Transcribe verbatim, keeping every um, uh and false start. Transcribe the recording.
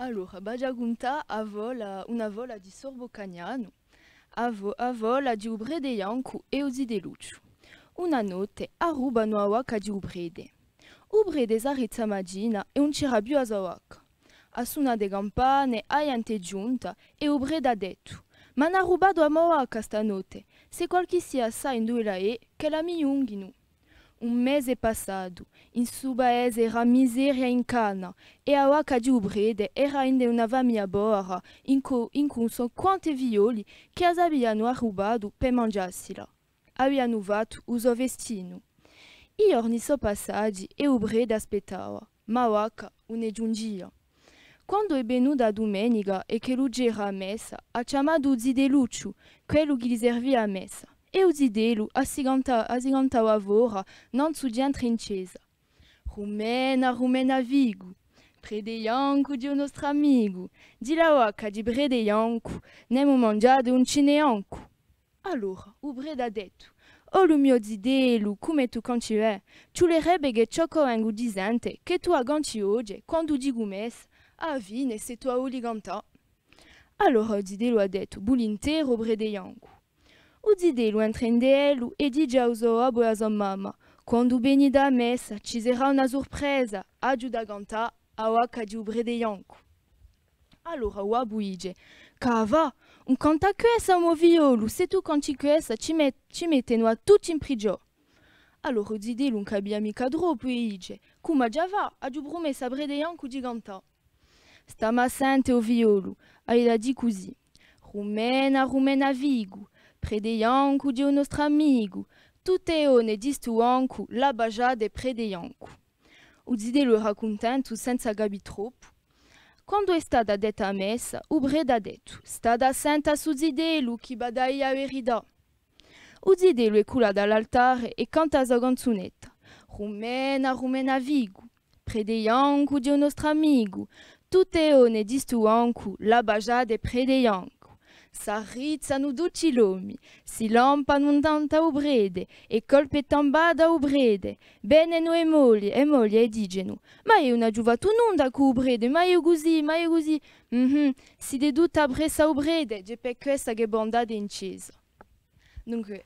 Allora, v'aghju à cuntà a fola, una fola di Sor Boccagnanu, a fo-, a fola di u prete biancu è u zitellucciu. Una notte arrubbanu a vacca di u prete. U prete s'arrizza a matina è ùn c'era più a so vacca. À sunatu e campane, a ghjente hè ghjunta è u prete hà dettu: «M'anu arrubbatu a mo vacca stanotte, s'è qualchissia sà induve ella hè, ch'ella mi ghjunghinu.» Un mese hè passatu, in su paese era miseria in canna, è a vacca di u prete era ind'una famiglia povara, incù, incù ùn sò quante figlioli chì a s'avianu arrubbatu per manghjassila. Avianu fattu u so festinu. I ghjorni sò passati è u prete aspettava, ma a vacca ùn ne ghjunghjia. Quandu hè venuta a dumenica è ch'ellu c'era a messa, hà chjamatu u zitellucciu, quellu chì li servia a messa. È u zitellu a si canta-, a si cantava fora, nanzu di entre in chjesa. Rumena, rumena ficu, prete biancu di u nostru amicu, di la vacca di prete biancu, n'emu manghjatu un cinencu. Allora, u prete hà dettu: «O lu mio zitellu, cum'è tù canti bè, ci vulerebbe chì ciò ch'o vengu di sente, chì tù a canti oghje, quandu dicu messa, à a fine, s'è tù a voli cantà.» Allora u zitellu hà dettu: «Vulinteri, o prete biancu.» U zitellu entre ind'ellu è dice à u so babbu è à a so mamma: «Quandu venite à a messa, ci serà una surpresa, aghju da cantà a vacca di u prete biancu.» Allora u babbu dice: «Chì a fà? Ùn cantà quessa, o mo figliolu, s'è tù canti quessa, ci met-, ci mettenu à tutti in prigiò.» Allora u zitellu ùn capia micca troppu è dice: «Cum'aghju à fà? Aghju prumessu à prete biancu di cantà.» «Stamu à sente, o figliolu, ai da dì cusì: Rumena, rumena ficu, prete biancu di u nostru amicu, tutte e donne di stu bancu, l'hà basgiate prete biancu.» U zitellu era cuntentu senza capì troppu. Quandu hè stata detta a messa, u prete hà dettu: «State à sente à stu zitellu chì v'hà da dì a verità.» U zitellu hè cullatu à l'altare è canta a so canzunetta: «Rumena, rumena ficu, prete biancu di u nostru amicu, tutte e donne di stu bancu, l'hà basgiate prete biancu.» S'arrizzanu tutti l'omi, si lampanu nantu à u prete, è colpi è tambate à u prete. Venenu e moglie, e moglie è dicenu: «Ma eiu ùn aghju fattu nunda cù u prete, ma eiu cusì, ma eiu cusì.» «Mhm, site tutte appressu à u prete, hè per quessa chì vo andate in chjesa.» Dunque,